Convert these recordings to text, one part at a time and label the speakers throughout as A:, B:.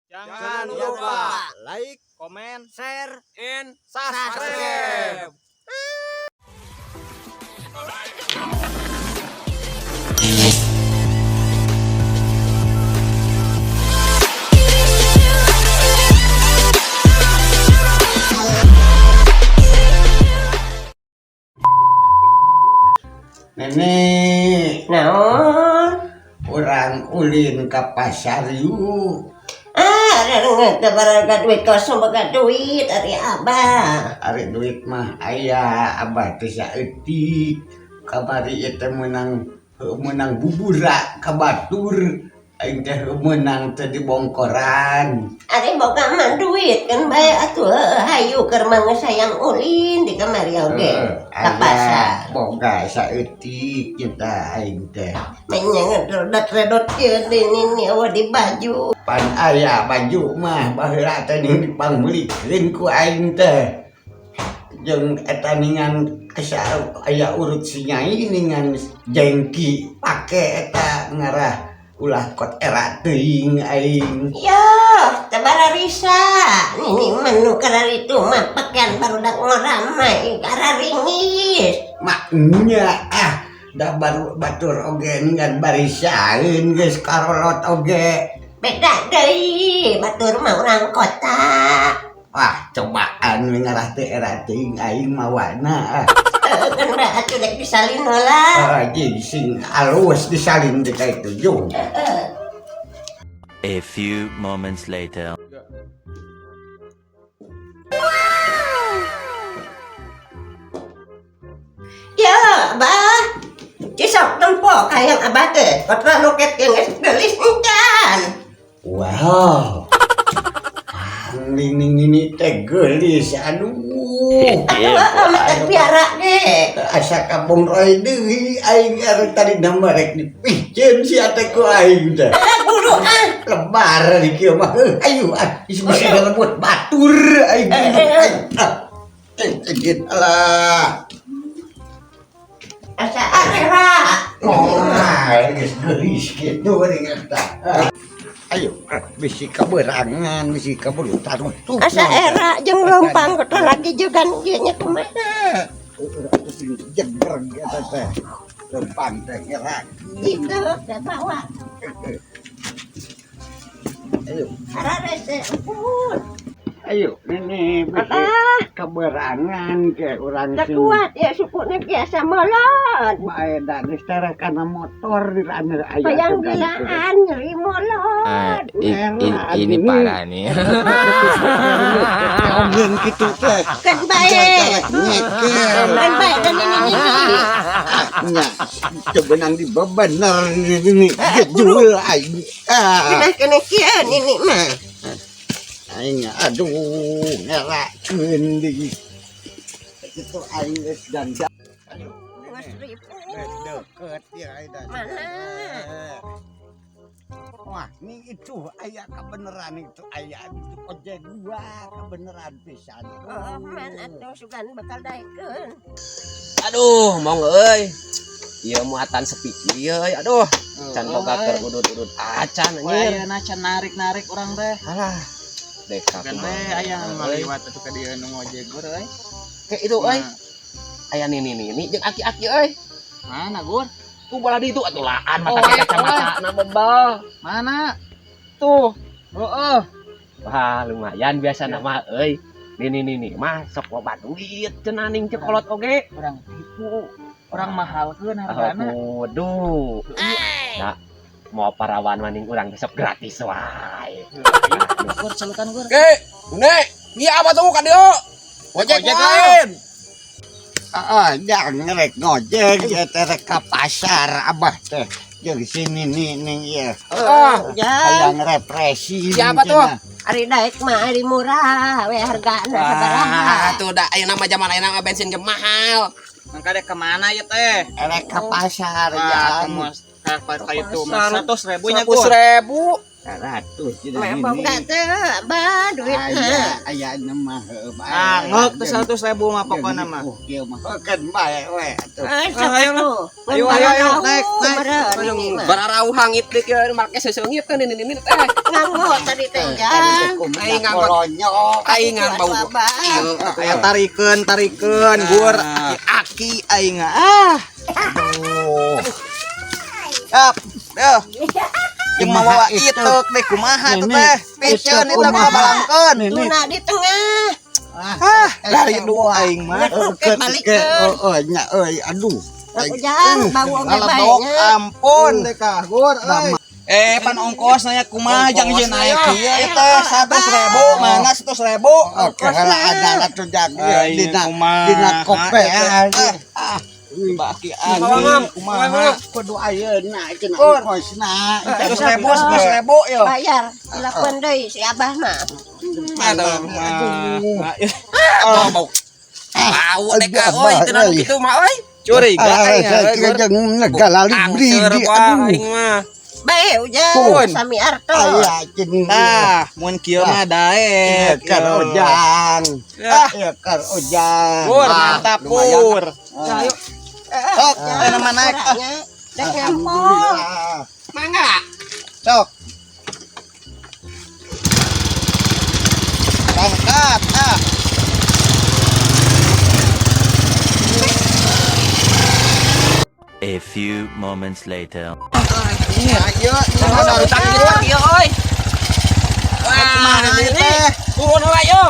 A: Jangan lupa like, comment,
B: share,
A: and subscribe.
C: Nenek,
D: Naon?
C: Urang ulin ke pasar yuk.
D: Ah, teu boga duit, kosong boga duit ari abah.
C: Ari duit mah aya, abah teh saeutik. Kamari ieu teh meunang meunang bubura ka batur. Aing teh meunang teh dibongkoran.
D: Ari boga mah duit kan bae atuh, heueuh, hayu keur mah geus hayang ulin di kamari oge ka pasar.
C: Boga saeutik kita aing teh.
D: Menya redot-redot kieu di nini eueuh di baju.
C: Pan aya baju mah baheula teh ning dipangmeulikeun ku aing teh. Jeung eta ningan asa aya urut si nyai ningan jengki pake eta ngarah ulah kot era teuing aing.
D: Yo, teu bararisa. Nini mah nu kararitu mah pakaian barudak ngora mah kararingis.
C: Maknya ah da baru batur oge ningan barisaeun geus karolot oge.
D: Beda deui, batur mah urang kota.
C: Wah, cobaan ngarah teu era teuing aing mawana ah.
D: Kan bae atuh dek disalin heula.
C: Ah, jeung sing alus disalin teh ka itu jung.
E: A few moments later.
D: Ya, Abah. Cisok tempo hayang abah teh. Kotra loket yang geus geulis encan.
C: Wow. Ning ning nini teh geulis, aduh.
D: Atuh heeh mah piara ge.
C: Asa kabongroy deui aing ari tadi nama rek dipikeun sia teh ku aing teh.
D: Ah, buru ah.
C: Lebar di kieu mah. Heuh, ayo ah, geus bisa ngerebut batur aing. Ah. Eh, alah.
D: Asa arera.
C: Oh, geus geulis kitu ning eta. Ayo, bisi kaberangan, bisi kaberutan. Tuh,
D: Asa era jeung lompang kotra lagi juga ieu nya kumaha.
C: Jeger eta teh. Lempang teh ngerak.
D: Gitu, teh bawa.
C: Ayo,
D: Ararese ampun.
C: Ayo, ini bisi
D: Abah,
C: keberangan ke urang
D: teu kuat ya sukuna biasa molot.
C: Bae da geus teh kana motor di anu aya.
D: Hayang gilaan nyeri molot.
F: Ah, ini parah nih.
C: Ogeun kitu teh.
D: Kan bae.
C: Nyeker.
D: Kan bae dan ini ini.
C: Nya, coba nang di bebener ini gejul aing. Ah,
D: Kena kena kieu nini mah.
C: Aing aduh ngerakeun deui. Itu aing geus dandan.
D: Geus ripuh.
C: Geus deket ya aing.
D: Mana?
C: Wah, ini itu aya kebenaran itu aya itu ojek gua kebenaran pisan.
D: Oh, man atuh sugan bakal daekeun.
G: Aduh, mau euy. Ieu muatan sepi kieu euy. Aduh, can boga keur udud-udud acan
A: Wah,
G: anjir.
A: ayeuna can narik-narik urang teh.
G: Alah. Dek
A: Kan teh aya ngaliwat atuh ka dieu nu ngojek gur euy.
G: Kayak itu euy. Aya nini nini jeung aki-aki euy.
A: Mana gur?
G: Tuh bola di itu atuh laan mata
A: Oh,
G: kacamata na bebal.
A: Mana?
G: Tuh.
A: Heeh.
G: Wah, lumayan biasa nama euy. Nini nini mah sok loba duit cenah ning cekolot oge.
A: Urang tipu. Urang mahalkeun hargana.
G: Waduh. Nah, mau parawan maning urang besok gratis wae.
A: Gur celukan gur.
G: Oke, Une, iya apa tuh ka dieu? Ojek lain.
C: Ah, jangan ngerek ngojek ya teh rek ka pasar abah teh. Jeung sini nih nih ya.
G: Ah,
D: Ya,
C: Hayang refreshing.
G: Siapa tuh?
C: cenah.
D: ari daek mah ari murah we hargana sabaraha.
G: Ah, tuh dah ayeuna mah zaman ayeuna mah bensin ge mahal.
A: Mangka dek kemana ya teh?
C: Rek ka pasar
A: Wah,
C: ya.
A: kamu ka itu mah 100.000 nya gur.
G: 100.000.
C: 100 cenah
D: Mah
C: ini.
D: Boga teu, Abah, duitna.
C: Aya aya mah heuh bae.
A: Ah, ngok teh 100.000 mah pokona mah.
C: Kieu mah heukeun bae we atuh.
D: Eh, sok
A: Ayo lah.
D: atuh.
A: Ayo, ayo, ayo, naik, naik.
D: Meureun ini mah.
G: Bararauh hangit deui kieu make seseungit teh nini nini teh.
D: Nganggo tadi teh, Jang.
G: Aing nganggo.
C: Kolonyok.
G: Aing ngan bau.
D: Atuh, Abah.
G: Ieu
A: Aya tarikeun, tarikeun, gur aki-aki aing ah.
C: Aduh.
A: Up, deuh. Jeung mawa itek deh kumaha tuh teh. Piceun itu kabalangkeun.
D: Tuna di tengah.
A: Ah, lari dua aing mah.
D: Oke, balikeun.
C: Oh, oh, nya euy, aduh.
D: Ujang, bau oge bae
A: Aladok
D: nya.
A: ampun deh kah, gur euy. Eh, pan ongkos nanya kumaha jang jeung naik kieu ieu teh 100.000, mangga 100.000.
C: Oke, heula ada atuh jang
A: Aing
C: dina
A: kumaha,
C: dina kope.
A: teh.
C: Ah,
A: Coba aki-aki kumaha.
C: Kudu ayeuna cenah
A: Kur.
C: ongkosna.
A: 100.000, 100.000 yo.
D: Bayar, dilakuan deui si Abah mah.
G: Aduh.
A: Aduh.
G: Oh, bau. Bau deh ka euy teu nu kitu mah euy.
A: Curiga aing euy, Gur.
C: Jeung negala libri
G: Angser
C: di
G: wah
C: aduh.
G: aing mah.
D: Bae Ujang,
A: Pun.
D: sami arto.
C: Aya jeung
A: Tah, mun kieu mah daek.
C: Kar ojang.
A: Ah,
C: Ya kar ojang.
A: Pur,
G: Ah,
A: mantap
G: lumayan.
A: pur.
D: Ayo.
A: Sok, ayo nama naik. Ah,
D: Dek nyampol.
C: Alhamdulillah.
G: Mangga.
A: Sok. Berangkat. Ah.
E: A few moments later.
A: Ayo,
G: Aduh, tak kieu kieu euy. Wah,
A: Kumaha
G: ini
A: teh?
G: turun heula yo.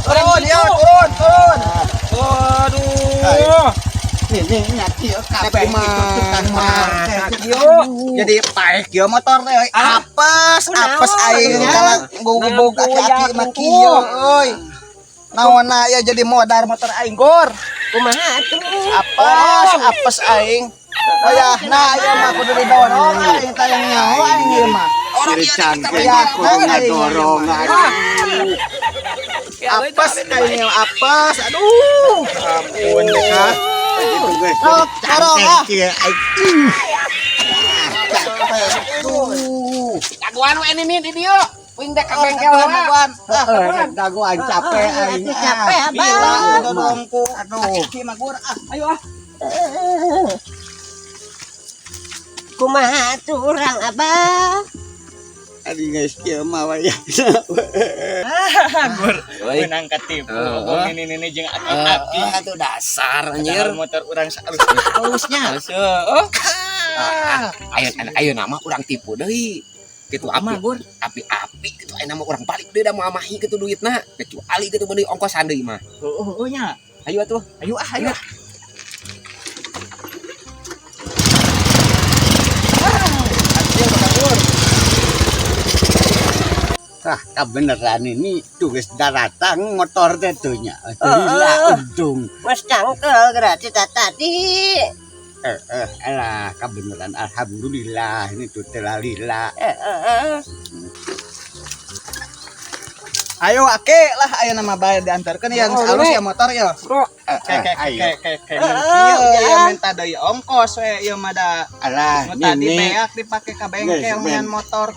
A: Turun, yo, turun, turun.
G: Waduh.
C: Ini nya kieu kabeh
A: Kumaha?
C: itu tukang mah.
A: Kieu. Jadi paeh kieu motor teh euy. Apes, apes aing kalau gubug aki-aki mah kieu euy. Naonna ya jadi modar motor aing gor.
D: Kumaha atuh?
A: Apes, apes aing. Oh ya, nah ieu mah kudu didorong aing tayang nyawa aing ieu mah.
G: Orang ieu teh kita
C: Cangkeng
A: Ya,
C: kudu ngadorong aduh.
A: Apes aing ieu apes. Aduh. Ampun deh kah.
C: Itu geus
A: Sok, dorong ah.
C: kieu aing. Aduh.
G: Dagoan we ini di dieu. Wing dek ka bengkel heula.
A: Dagoan. Ah,
C: Heeh, dagoan capek aing.
D: Atuh capek Abah.
A: Gila, didorong ku.
C: Aduh.
A: Aki mah gur ah. Ayo ah.
D: Kumaha atuh urang Abah?
C: Aduh geus kieu mah we.
A: Gur,
G: Euy.
A: menang ketipu.
G: Heeh.
A: Ini ini jeung aki-aki.
G: Atuh dasar anjir.
A: Padahal motor urang alus-alusnya.
G: Heeh. Ayo ayo nama urang tipu deui. Kitu api
A: Gur.
G: api-api kitu aya nama urang balik deui da moal mahi kitu duitna. Kecuali kitu meuli ongkosan deui mah.
A: Heeh, heeh nya.
G: Ayo atuh.
A: Ayo ah, ayo. ah. Anjir, bakal gur.
C: Ah, kabeneran ini tugas daratan motor teh tuh nya. Lila untung.
D: Geus cangkel geura cita tadi.
C: Eh, eh, alah, kabeneran alhamdulillah ini tuh telah lila.
D: Heeh.
A: Ayo ake lah ayo nama bae diantarkeun ya geus
G: Oh,
A: alus
G: ini.
A: ya motor ya.
G: Bro,
C: Eh,
A: Kayak
C: eh,
A: kayak
C: ayo.
A: kayak kayak kayak
D: Heeh,
A: kieu ya
D: ya.
A: minta deui ongkos we ieu mah da.
C: Alah,
A: Nu tadi
C: ini
A: beak dipake ka bengkel
C: Geus,
A: ngan
C: men.
A: motor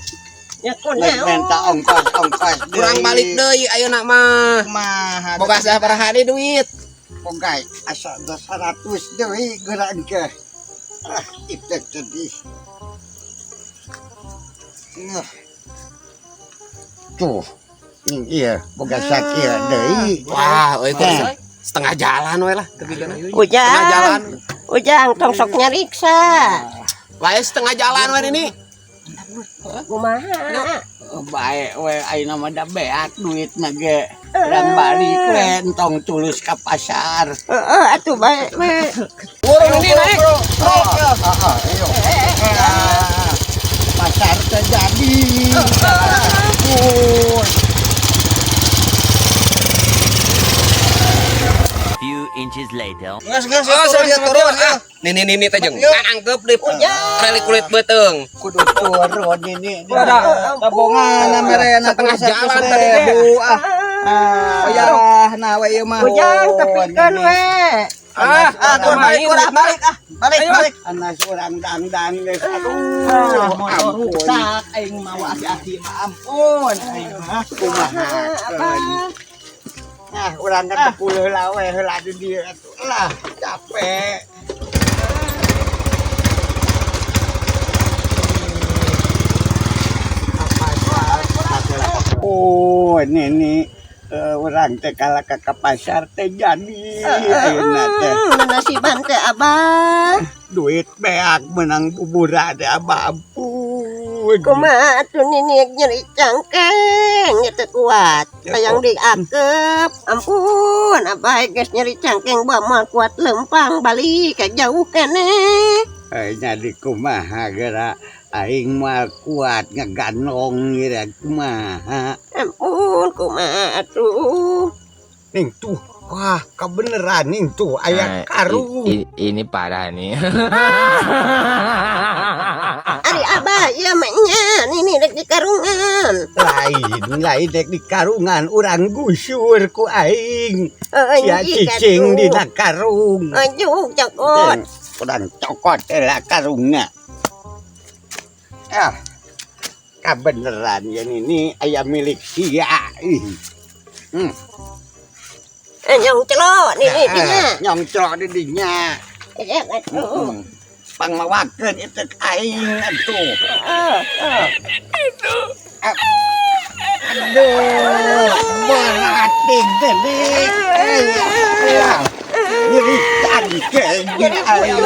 D: Ya
C: geus
D: kunaon?
C: minta ongkos ongkos
G: kurang balik deui ayeuna mah.
A: kumaha.
G: Boga sabaraha deui duit?
C: Pogai asa 100 deui geurang ke. Ah, itu sedih. Nah. Tuh. Ini iya, boga sakieu deui.
G: Wah, euy
C: Eh.
G: setengah jalan we lah tepikeun. Setengah
D: Ujang,
G: jalan.
D: Ujang tong sok nyariksa.
G: Lah setengah jalan we ini.
D: Kumaha?
C: Bae we ayeuna mah da beak duitna ge. Urang balik we entong tulus ka pasar.
D: Heeh, atuh bae we.
G: Turun ini naik.
C: Heeh, ayo. Ah, pasar teh jadi. Ampun.
E: Few inches later.
A: Geus geus
G: Oh,
A: turun ya turun ya.
G: Nih nih nih nih teh jeung. Angkep deui. Reli kulit beuteung.
C: Kudu turun ini.
A: Tabungan merena
G: Setengah jalan tadi ge.
A: ah. Ah, ya, nah we ieu mah.
D: Ujang tepikeun we.
G: Ah,
A: Ah, kur balik kur ah, balik ah. Balik,
G: Ayo.
A: balik.
C: Anas urang dangdan geus. Aduh,
A: Ah, motor
C: ampun.
A: rusak aing mawa aki-aki mah ampun aing mah.
C: Kumaha? Nah, urang kan teu heula we heula di dieu atuh. Lah, capek. Oh, ini urang teh kalah ke pasar teh jadi ayeuna teh.
D: Nasiban teh Abah.
C: Duit beak menang bubura teh Abah, ampun.
D: Kumaha atuh nini nyeri cangkeng nya teu kuat. Hayang diakep. Ampun, Abah geus nyeri cangkeng bawa moal kuat lempang balik ka jauh keneh.
C: Eh, nyadi kumaha geura aing moal kuat ngegandong geura kumaha.
D: Ampun, kumaha atuh.
C: Ning tuh, wah, kebeneran ning tuh aya
F: Nah,
C: karung.
F: Ini parah nih.
D: Ari Abah ieu mah nya nini rek di karungan.
C: Lain, lain dek di karungan urang gusur ku aing.
D: Heuh,
C: Sia cicing dina karung.
D: Ajuk cokot.
C: Urang cokot lah karungna. Ah, kebeneran yang ini aya milik sia. Ih.
D: Eh, nyong celok nini dinya.
C: Nyong celok di dinya.
D: Ya atuh.
C: Pangmawakeun itu aing atuh.
D: Heeh, heeh.
C: Aduh, berat gede. Nyeri cangkeng aing.